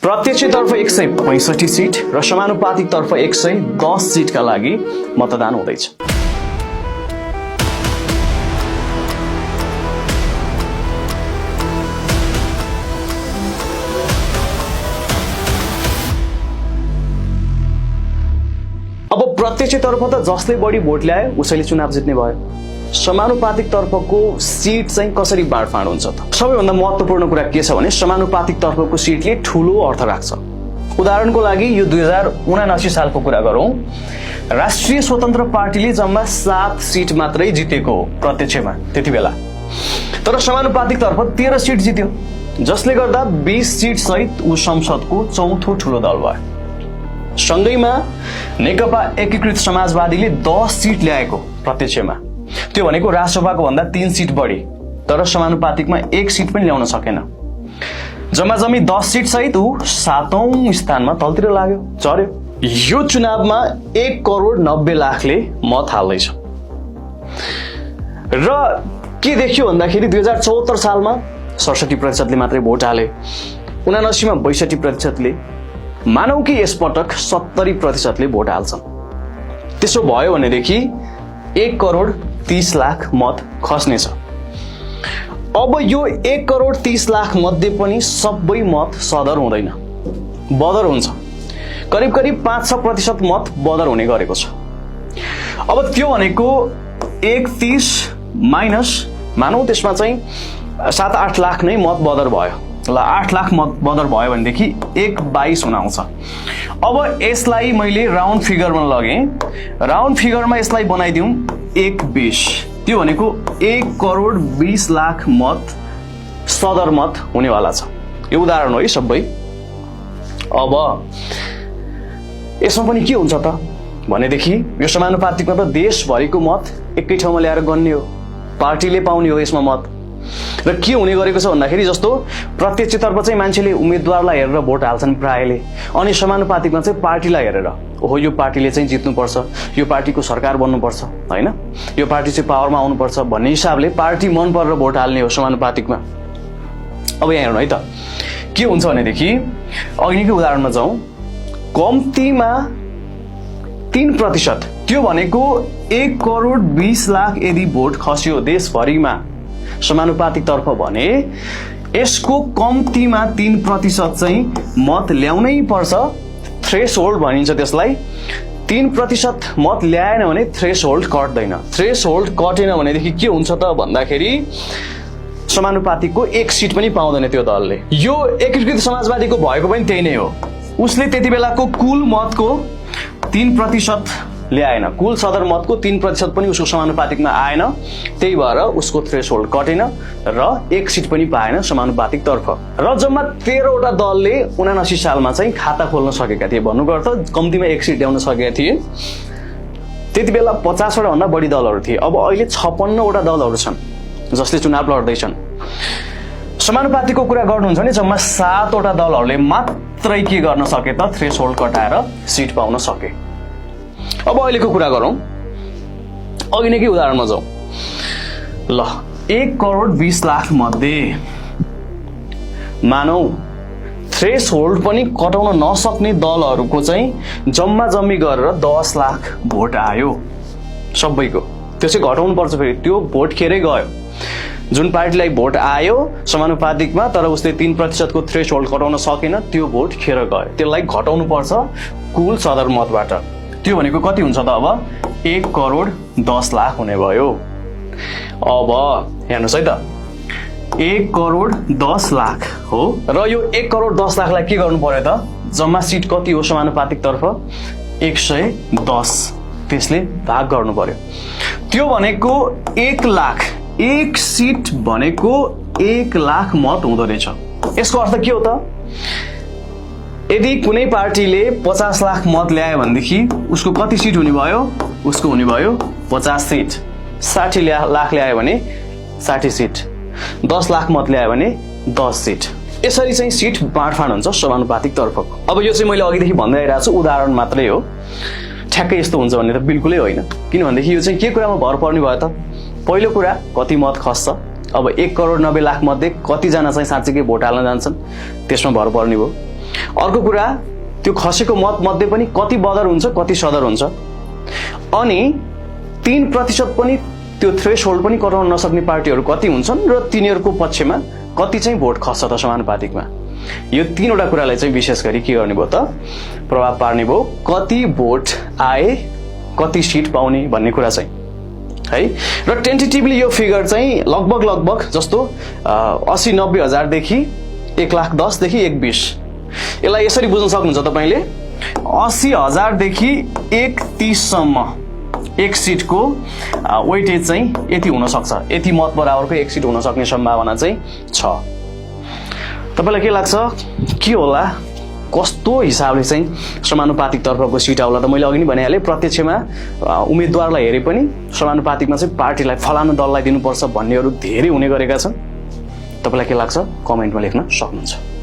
प्रत्यक्षतर्फ 165 seat र समानुपातिकतर्फ 110 Sitka लागि मतदान हुँदैछ। अब प्रत्यक्षतर्फ त जसले बढी भोट ल्यायो उसैले चुनाव जित्ने भयो। समानुपातिक तर्फको सिट चाहिँ कसरी बाँडफाँड हुन्छ त? सबैभन्दा महत्त्वपूर्ण कुरा के छ भने समानुपातिक तर्फको सिटले ठूलो अर्थ राख्छ। उदाहरणको लागि यो 2079 सालको कुरा गरौँ, राष्ट्रिय स्वतन्त्र पार्टीले जम्मा 7 सिट मात्रै जितेको हो प्रत्यक्षमा त्यति बेला, तर समानुपातिक तर्फ 13 सिट जित्यो, जसले गर्दा 20 सिट सहित ऊ संसदको चौथो ठूलो दल भयो। सँगैमा नेकपा एकीकृत समाजवादीले 10 सिट ल्याएको प्रत्यक्षमा, त्यो भनेको राष्ट्रसभाको भन्दा 3 सिट बढी, तर समानुपातिकमा 1 सिट पनि ल्याउन सकेन। जम्मा जम्मी 10 सिट सहित ऊ 7औं स्थानमा तलतिर लाग्यो, चढ्यो। यो चुनावमा 1,90,00,000ले मत हाल्दैछ। र के देखियो भन्दाखेरि 2074 सालमा 67% मात्रै भोट हाले, 79 मा 62%ले, मानौ कि यसपटक 70% भोट हाल्छन्। त्यसो भयो भनेदेखि 1,30,00,000 मत खस्नेछ। अब यो 1,30,00,000 मध्ये पनि सबै मत सदर हुँदैन, बदर हुन्छ। करिब करिब 5-6% मत बदर हुने गरेको छ। अब त्यो भनेको 1,30 माइनस मानौ त्यसमा चाहिँ 7-8 लाख नै मत बदर भयो। ल 8 लाख मत बदर भयो भनेदेखि 1/22 हुन आउँछ। अब यसलाई मैले राउन्ड फिगरमा लगेँ, राउन्ड फिगरमा यसलाई बनाइदिउँ 1/20, त्यो भनेको 1,20,00,000 मत सदर मत हुनेवाला छ। यो उदाहरण हो है सबै। अब यसमा पनि के हुन्छ त भनेदेखि यो समानुपातिकमा त देशभरिको मत एकै ठाउँमा ल्याएर गन्ने हो, पार्टीले पाउने हो यसमा मत। र के हुने गरेको छ भन्दाखेरि जस्तो प्रत्यक्षतर्फ चाहिँ मान्छेले उम्मेदवारलाई हेरेर भोट हाल्छन् प्रायले, अनि समानुपातिकमा चाहिँ पार्टीलाई हेरेर, ओहो यो पार्टीले चाहिँ जित्नुपर्छ, यो पार्टीको सरकार बन्नुपर्छ, हैन, यो पार्टी चाहिँ पावरमा आउनुपर्छ भन्ने हिसाबले पार्टी मन परेर भोट हाल्ने हो समानुपातिकमा। अब यहाँ हेर्नु है त के हुन्छ भनेदेखि अघि नै उदाहरणमा जाउँ, कम्तीमा 3%, त्यो भनेको 1,20,00,000 यदि भोट खस्यो देशभरिमा समानुपातिक तर्फ भने यसको कम्तीमा 3% चाहिँ मत ल्याउनै पर्छ। थ्रेसहोल्ड भनिन्छ त्यसलाई। 3% मत ल्याएन भने थ्रेसहोल्ड कट्दैन। थ्रेसहोल्ड कटेन भनेदेखि के हुन्छ त भन्दाखेरि समानुपातिकको 1 सिट पनि पाउँदैन त्यो दलले। यो एकीकृत समाजवादीको भएको पनि त्यही नै हो। उसले त्यति बेलाको कुल मतको 3% ल्याएन, कुल सदर मतको 3% पनि उसको समानुपातिकमा आएन, त्यही भएर उसको थ्रेसहोल्ड कटेन र 1 सिट पनि पाएन समानुपातिक तर्फ। र जम्मा 13 वटा दलले 79 सालमा चाहिँ खाता खोल्न सकेका थिए, भन्नुको अर्थ कम्तीमा 1 सिट ल्याउन सकेका थिए। त्यति बेला 50 वटा भन्दा बढी दलहरू थिए। अब अहिले 56 वटा दलहरू छन् जसले चुनाव लड्दैछन्। समानुपातिकको कुरा गर्नुहुन्छ भने जम्मा 7 वटा दलहरूले मात्रै के गर्न सके त थ्रेसहोल्ड कटाएर सिट पाउन सके। अब अहिलेको कुरा गरौँ, अघि नै के उदाहरणमा जाउँ। ल 1,20,00,000 मध्ये मानौ थ्रेसहोल्ड पनि कटाउन नसक्ने दलहरूको चाहिँ जम्मा जम्मी गरेर 10 लाख भोट आयो सबैको। त्यो चाहिँ घटाउनु पर्छ, फेरि त्यो भोट खेरै गयो। जुन पार्टीलाई भोट आयो समानुपातिकमा तर उसले 3% को थ्रेसहोल्ड कटाउन सकेन, त्यो भोट खेर गयो, त्यसलाई घटाउनु पर्छ कुल सदर मतबाट। त्यो भनेको कति हुन्छ त? अब 1,10,00,000 हुने भयो। अब हेर्नुहोस् है त, 1,10,00,000 हो र यो 1,10,00,000 लाई के गर्नु पर्यो त? जम्मा सिट कति हो समानुपातिक तर्फ? 110, त्यसले भाग गर्नु पर्यो। त्यो भनेको 1 लाख, 1 सिट भनेको 1 लाख मत हुँदो रहेछ। यसको अर्थ के हो त? यदि कुनै पार्टीले 50 लाख मत ल्यायो भनेदेखि उसको कति सिट हुने भयो? उसको हुने भयो 50 सिट। 60 लाख ल्यायो भने 60 सिट, 10 लाख मत ल्यायो भने 10 सिट। यसरी चाहिँ सिट बाँडफाँड हुन्छ समानुपातिक तर्फको। अब यो चाहिँ मैले अघिदेखि भन्दै आइरहेको छु, उदाहरण मात्रै हो। ठ्याक्कै यस्तो हुन्छ भन्ने त बिल्कुलै होइन, किनभनेदेखि यो चाहिँ के कुरामा भर पर्ने भयो त? पहिलो कुरा कति मत खस्छ। अब 1,90,00,000 मध्ये कतिजना चाहिँ साँच्चीकै भोट हाल्न जान्छन् त्यसमा भर पर्ने भयो। अर्को कुरा त्यो खसेको मत मध्ये पनि कति बदर हुन्छ कति सदर हुन्छ अनि 3% पनि त्यो थ्रेशहोल्ड पनि कराउन नसक्ने पार्टीहरू कति हुन्छन् र तिनीहरूको पक्षमा कति चाहिँ भोट खस्छ त समानुपातिकमा यो तीनवटा कुरालाई चाहिँ विशेष गरी के गर्ने भयो त प्रभाव पार्ने भयो कति भोट आए कति सिट पाउने भन्ने कुरा चाहिँ है र टेन्टेटिभली यो फिगर चाहिँ लगभग जस्तो 80-90 हजार देखि 1,10,000 देखि 1,20,000 यसलाई यसरी बुझ्न सक्नुहुन्छ तपाईले 80,000 देखि 1,30,000 सम्म एक सिटको वेटेज चाहिँ यति हुन सक्छ यति मत बराबरको एक सिट हुन सक्ने सम्भावना चाहिँ छ तपाईलाई के लाग्छ के होला कस्तो हिसाबले चाहिँ समानुपातिक तर्फको सिट आउला त मैले अघि नै भनिहालेँ प्रत्यक्षमा उम्मेदवारलाई हेरे पनि समानुपातिकमा चाहिँ पार्टीलाई फलानु दललाई दिनुपर्छ भन्नेहरू धेरै हुने गरेका छन् तपाईलाई के लाग्छ कमेन्टमा लेख्न सक्नुहुन्छ